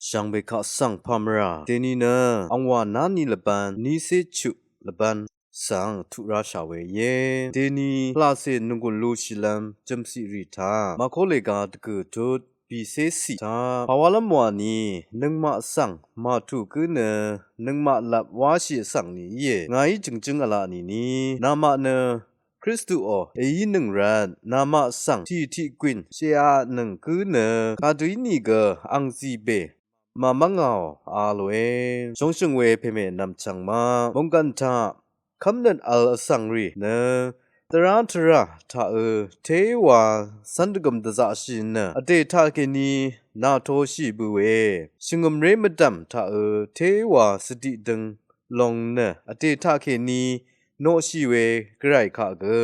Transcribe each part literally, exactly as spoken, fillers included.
Shvngbe kaq svng pàmvrà deni nø angwà nani lvban, nisechuq lvban svng tuq rashà we íe. Deni pvlacè nunggun lushìlv́m jø̀mciq rì taq màkólega dvgø̀ tut bìcé ciq taq pàwálv́m wani nøngmaq svng màtuq gǿ nø nøngmaq lap wáshì vsvng ni íe. Ngàí jø̀ngjǿng v̄la nìni namaq nø Kristuò èínøng rvt namaq svng tì tiq gwìn shèatnøng gǿ nø kadø ínìgø ang zìbè màmv́ngàò a lòe. Shóngshø̀ng we pèmè nv̀mchv̀ng ma mònggv̀n taq kv́mnøt vl vsvng rì nø dvrá tvrà taqø téwa cv́n dvgø̀m dvzaqshì nø vdè taqkèní nàtoshì bø̀e. Shvngø̀mré mvdv̀m taqø téwa svdiq døng lòng nø vdè taqkèní noqshì we gvray kaq gø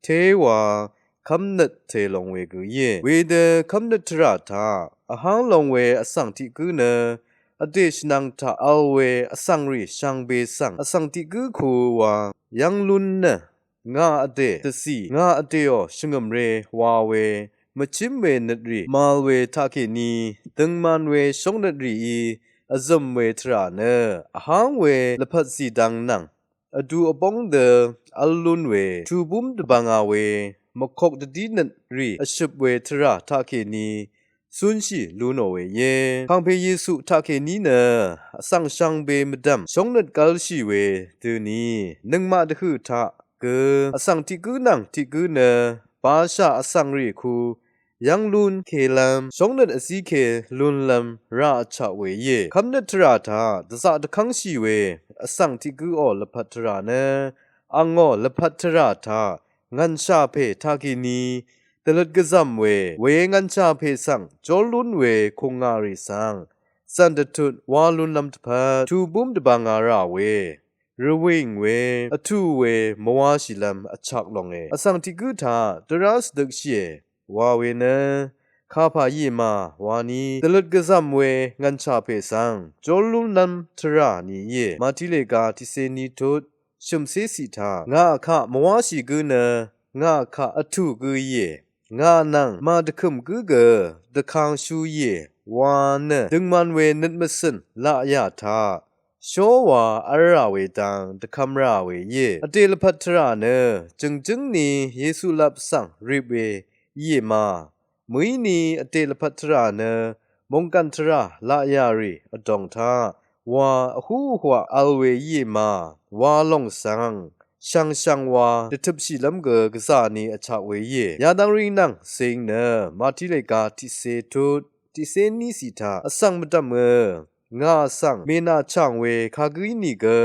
téwa kv́mnøt tè long we gø íe. Wedø kv́mnøt tvrà taq vháng long we vsvng tiq gǿ nø vdè shvnvng taq vl we vsvng rì shvngbe svng vsvng tiq gǿ ku wa yv́ng lún nø ngà vdè dvcì, ngà vdèò shvngø̀mre wa we mvchím we nøt rì màvl we taqkèní døngman we shóngnøt rìí vzø̀m we tvrà nø vháng we lvpat zìdvng nvng vdu vbóng dø v́l lún we tubúm dvbvnga we mvkok dvdí nøt rì vshøp we tvrà taqkèní cúnshì lú nò we íe. Kàngpè Yesu taqkèní nø vsvng shvngbe mvdv̀m shóngnøt gv́lshì we døni nøngmaq dvhø̀ taq gø vsvng tiq gǿ nvng tiq gǿ nø bashà vsvng rì ku yv́ng lún kelv́m shóngnøt vzíke lúnlv́m rà vchaq we íe. Kv́mnøt tvrà taq dvzaq dvkv́ngshì we vsvng tiq gǿò lvpat tvrà nø angò lvpat tvrà taq ngv̀nshà pè taqkèní dvløt gvzv̀m we we ngv̀nshà pè svng jól lún we kùngà rì svng zv̀n dvtut wá lúnlv́m dvpvt tubúm dvbvnga rà we rvwìng we vtù we mvwáshìlv́m vchak longe. Vsvng tiq gǿ taq dvrá svdøkshìe wa we nø kapà íe ma wani dvløt gvzv̀m we ngv̀nshà pè svng jól lúnlv́m tvrà ni íe. Màtí lèga tiqcé ní tut shø̀mcé ciq taq ngà kaq mvwáshì gǿ nø ngà kaq vtù gǿ íe. Ngà nvng màdvkø̀m gǿ gø dvkangshú íe wa nø døngman we nøt mvcø̀n laqyà taq shó wa v́lrà we dang dvkvm rà we íe. Vdè lvpat tvrà nø jø̀ngjǿng ni Yesu lap svng rip we íe ma. Mø̀í ni vdè lvpat tvrà nø mònggv̀n tvrà laqyà rì vdòng taq wa vhú vhwaq vl we íe ma wa lòng svng shvngshvng wa dvtøpshìlv́m gø gvzà ni vchak we íe. Yadvng rì nvng cing nø Màtí lèga tiqcé tut tiqcé ní ciq taq vsvng mvdv̀mø ngà svng mènàchàng we kagǿ ínìgø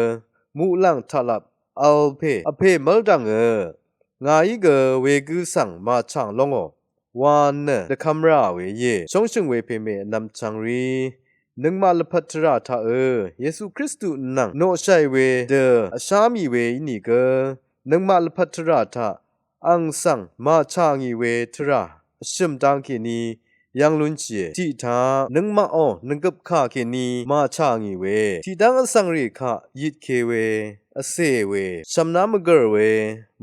muqlàng taqlap vl pè vpè mv́l dv̀ngø ngàí gø wegǿ svng màchàng lóngò wa nø dvkvm rà we íe. Shóngshø̀ng we pèmè vnvm chvng rì nøngmaq lvpat tvrà taqø Yesu Kristu nvng noqshaì we dø vshá mì we ínìgø nøngmaq lvpat tvrà taq ang svng màchà ngì we tvrà vshø̀m dang kèní yv́ng lúnshìe. Tiq taq nøngmaqò nvgøp kà kèní màchà ngì we tiqdv́ng vsvng rì kaq yitke we vcè we shv̀mná mvgø̀r we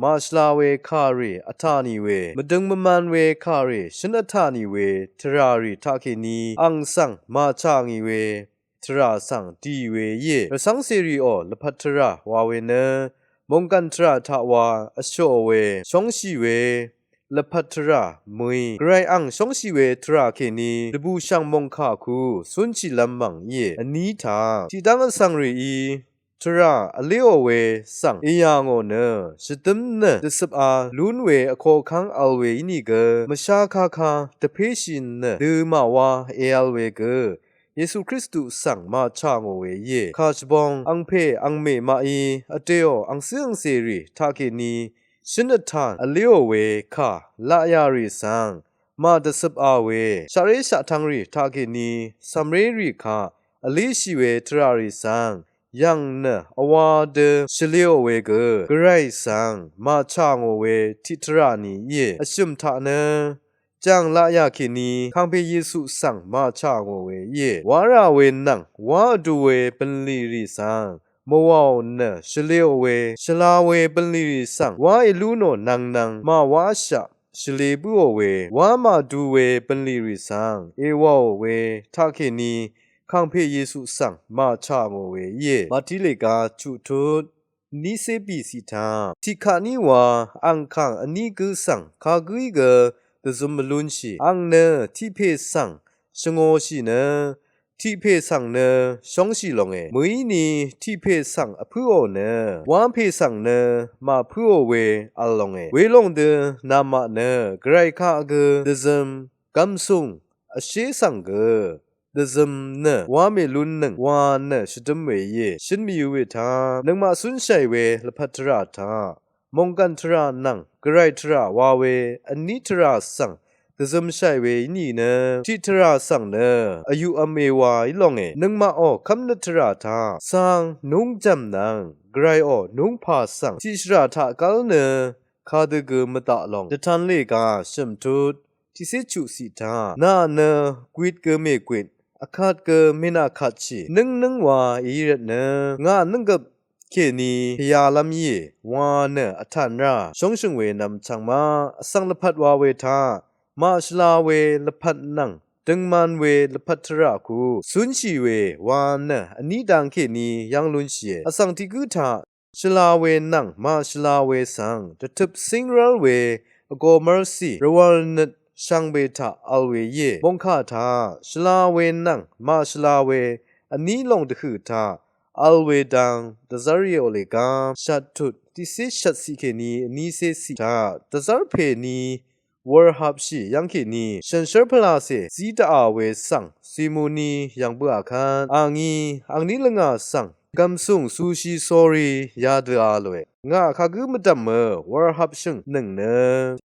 màshvla we kà rì vtà nì we mvdøng mvman we kà rì shǿn vtà nì we tvrà rì taq kèní ang svng màchà ngì we tvrà svng dì we íe. Rvcv́ng cèrìò lvpat tvrà wa we nø mònggv̀n tvrà taq wa vshoq we shóngshì we lvpat tvrà mø̀í gvray ang shóngshì we tvrà kèní dvbùshv̀ng mòngkà ku cúnshìlv́m mv̀ng íe. Vní taq tiqdv́ng vsvng rìí tvrà vléò we svng èyà ngò nø shvdǿm nø dvcøpa lún we vkoqkv́ng vl we ínìgø mvshá kaka dvpéshì nø dø màwá èvl we gø Yesu Kristu svng màchà ngò we íe. Kà shvbong angpè angmè maqí vdèò angcǿ angcèrì taq kèní shǿn vtàn vléò we kà laqyà rì svng màdvcøpa we shaqré shaqtvng rì taq kèní cv̀mré rì kaq vléshì we tvrà rì svng yv̀ng nø vwā dø shvlēò we gø gvray svng màchà ngò we tiqtvrà ni íe. Vshø̀m taq nø jàng laqyà kèní kangpe Yesu svng màchà ngò we íe. Wá rà we nvng wá vdu we bv̀nlì rì svng mvwàò nø shvlēò we, shvla we bv̀nlì rì svng wá èlú nò nvngnvng màwáshaq shvlē bǿò we, wá màdu we bv̀nlì rì svng èwàò we taqkèní kàngpè Yesu svng màchà ngò we íe. Màtí lèga chuq tut vnícé bì ciq taq tiqkaq ní wa ang kàng vní gǿ svng kagǿí gø dvzøm mvlúnshì. Ang nø tiqpè svng shvngōshì nø tiqpè svng nø shóngshì longe. Mø̀íni tiqpè svng vpǿò nø wápè svng nø màpǿò we vl longe. Welòng dø namaq nø gvray kaq gø dvzøm gv̀msùng vshé svng gø dvzøm nø wá mèlúnnøng wa nø shvdǿm we íe. Shøn mvyǿ we taq nøngmaq cúnshàì we lvpat tvrà taq mònggàn tvrà nvng gvray tvrà wa we vní tvrà svng dvzømshàì we í nìnø tiq tvrà svng nø vyuqv̄m èwà í longe. Nøngmaqò kv́mnøt tvrà taq cáng núngjv̀m nvng gvrayò núngpà svng tiqshvrà taq gv́l nø kadø gø mvdaq long. Dvtan lèga shø̀m tut tiqcé chuq ciq taq nà nø gwit gø mègwit vkvt gø mènàkatshì. Nǿngnǿng wa èí rvtnø ngà nǿnggøp kèní pvyalv́m íe wa nø vtàn rá shóngshø̀ng we nvm chv̀ng ma vsvng lvpat wa we taq màshvla we lvpat nvng døngman we lvpat tvrà ku cúnshì we wa nø vní dang kèní yv́ng lúnshìe. Vsvng tiq gǿ taq shvla we nvng màshvla we svng dvtøp cíngrv́l we vgō mv́rcì rvwv̄l nøt shvngbe taq vl we íe. Mòngkà taq shvla we nvng màshvla we vní lòng dvhø̀ taq vl we dang dvzv́r íò lèga shvt tut tiqcé shvt ciq kèní vnícé ciq taq dvzv́r pèní wurhapshì yv́ng kèní shànshér pvlàcè zí daqà we svng cìmuni yv̀ng bǿà kvt a ngí angní lvngà svng gv̀msùng sushi sórí yadø a lòe. Ngà kagǿ mvdv̀mø wurhapshø̀ng nøng nø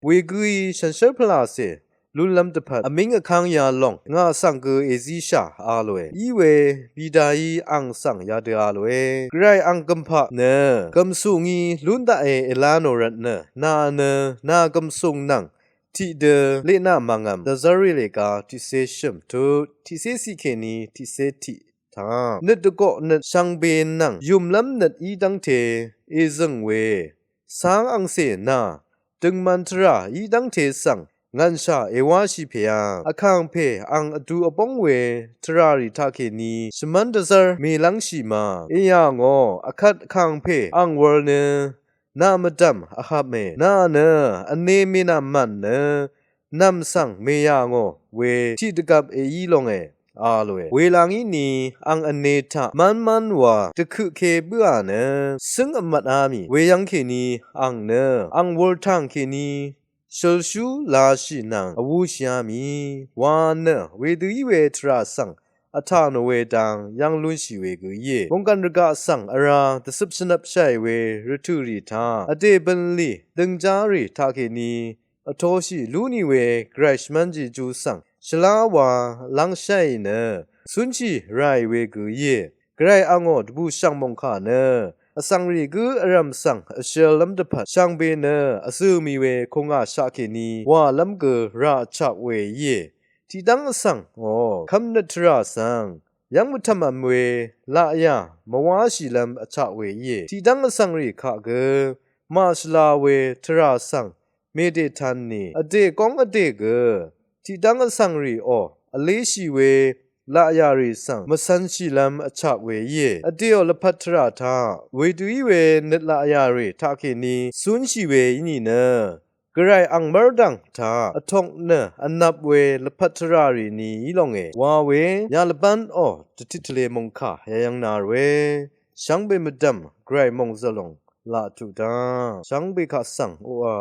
wegǿí shànshér pvlàcè lúnlv́m dvpvt vmíng vkv́ng yalòng ngà svng gø èzíshà a lòe. Í we bìdàí ang svng yadø a lòe. Gvray ang gø̀mpaq nø gv̀msùng í lún daqe èlá nò rvtnø nà nø nà gv̀msùng nvng tiqdø leqnaq màngv̀m dvzv́r rì lèga tiqcé shø̀m tut tiqcé ciq kèní tiqcé tiq taq nøt dvgoq nøt shvngbe nvng yùmlv́m nøt í dv́ngte èzø̀ng we cáng angcè nà døngman tvrà í dv́ngte svng ngv̀nshà èwáshì pè a vkàngpè ang vdu vbóng we tvrà rì taqkèní shvmv́n dvzv́r mèlv́ngshì ma èyà ngò vkvt vkàngpè ang wur nø nà mvdv̀m vhapmè nà nø vne mènàmàn nø nv̀m svng mèyà ngò we tiqdvgvp èí longe a lòe. Welangí ni ang vne taq mv́nmv́n wa dvkøqke bǿà nø cǿng vmvt á mì weyv́ng kèní ang nø ang wurtàng kèní shølshú lashì nvng vwúshìá mì wa nø wedø í we tvrà svng vtà nò we dang yv́ng lúnshì we gø íe. Mònggàn rvgaq svng vrá dvcøp shvnvpshàì we rvtø̀ rì taq vdè bø̀nlì døngjá rì taqkèní vtoshì lú nì we gvray shvmv́n jejú svng shvlá wa lv́ngshàì nø cúnshì ràì we gø íe. Gvray angò dvbùshv̀ng mòngkà nø vsvng rì gǿ vrv̀m svng vshøllv́m dvpvt shvngbe nø vzø̀ mì we kùngà shaqkèní wàlv́m gø rà vchak we íe. Tiqdv́ng vsvng ò kv́mnøt tvrà svng yv́ng mvtv̀mvm we laqyà mvwáshìlv́m vchak we íe. Tiqdv́ng vsvng rì kaq gø màshvla we tvrà svng mèdètan ni vdè góng vdè gø tiqdv́ng vsvng rì ò vléshì we laqyà rì svng mvcv̄nshìlv́m vchak we íe. Vdèò lvpat tvrà taq wedø í we nøt laqyà rì taqkèní cúnshì we í nìnø gvray ang mv́rdv̀ng taq vtok nø vnvp we lvpat tvrà rì ni í longe wa we yalvbán ò dvtit tvle mòngkà yayv́ng na ròe. Shvngbe mvdv̀m gvray mòngzv̀l lòng laq tuq dá shvngbe kaq svng oqà